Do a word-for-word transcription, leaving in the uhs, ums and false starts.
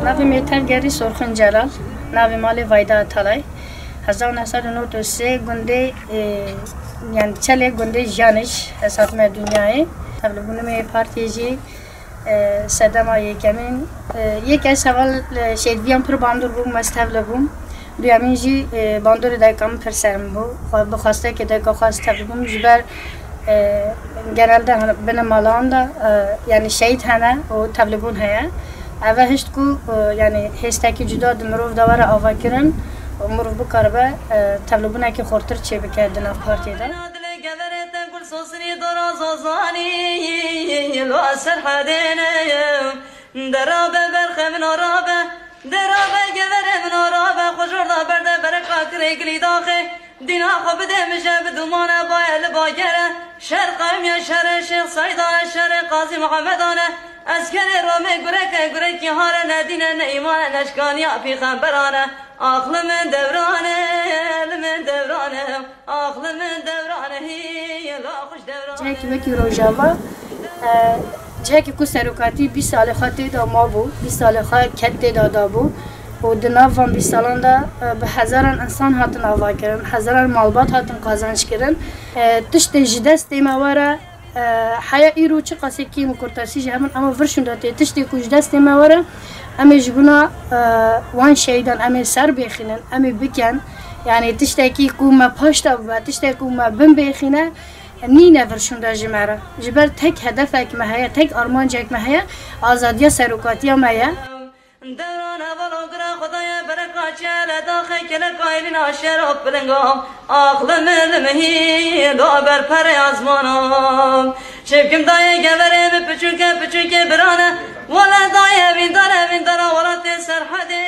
Navê me tevgerî Sorxin Celal, navê malê Vayda Atalay. Hezar neh sed û nod û sê gundê, e, yani Çelê gundê Janij, ez hatime dinyayê. Tevlibûnê me yê partiyê jî, e, sedema yekemîn, e, yek ez heval, e, şêdviyan pir bandur bûm, ez tevlibûm. Duyemîn jî, e, bandorê dayika min pir ser min bû. Xwe bi xwestekê dayika xwe ez tevlibûm. Ji ber, e, genelde hani bine malan de, e, yani şehîd hene û tevlibûn heye. Ev e hişt ku, e, yani hêstekî cuda di mirov de were avakirin û mirov bikaribe, e, tevlibûnekî xurtir çêbike di nav partiyê de. Dilê geverê te gul sosinî dora zozanî, lo ez serhedê ne. Dera be berxe min arabe, dera be geverê min arabe, xwe jor da berde bereka kirê gilî daxê. Dîna xwe bidê min je bi dumane baye li bagere. Şer qewmiye şere Şêx Seydane, şerê Qazî Muhemedane. Eskerê Romê gureke gurekî hare, ne dîne ne îmane, ne şkaniya pîxemberane. Ax li min dewrane, li min dewrane. Ax li min dewrane, hî la xweş dewrane. Cihekî wekî Rojava, e, cihekî ku serokatî bîst salê xwe tê de mabû, bîst salê xwe ket tê de dabû û di nav van bîst salan de, e, bi hezaran insan hatin avakirin, hezaran malbat hatin qazanc kirin. E, tiştê ji destê me were, e, heya îro çiqasê kêm û kurtasî ji hev in, ama vir şûnde tê tiştê ku ji destê me were, em ê ji bona, e, wan şehîdan em ê ser bêxînin, em ê bikin. Yani tiştekî ku me paş de bibe, tiştek ku me bin bêxîne, nîne vir şûnde ji me re. Ji ber tek hedefek me heye, tek armancek me heye, azadiya serokatiya me ye. Dewran heval ogira Xwedaya bereka çele daxê kelek aylîna şerop pilinga. Ax li min li min hî do ber perê azmana. Çimkim dayê geverê min piçûke piçûke birane. Wele dayê vîndare vîndara welatê Serhedê.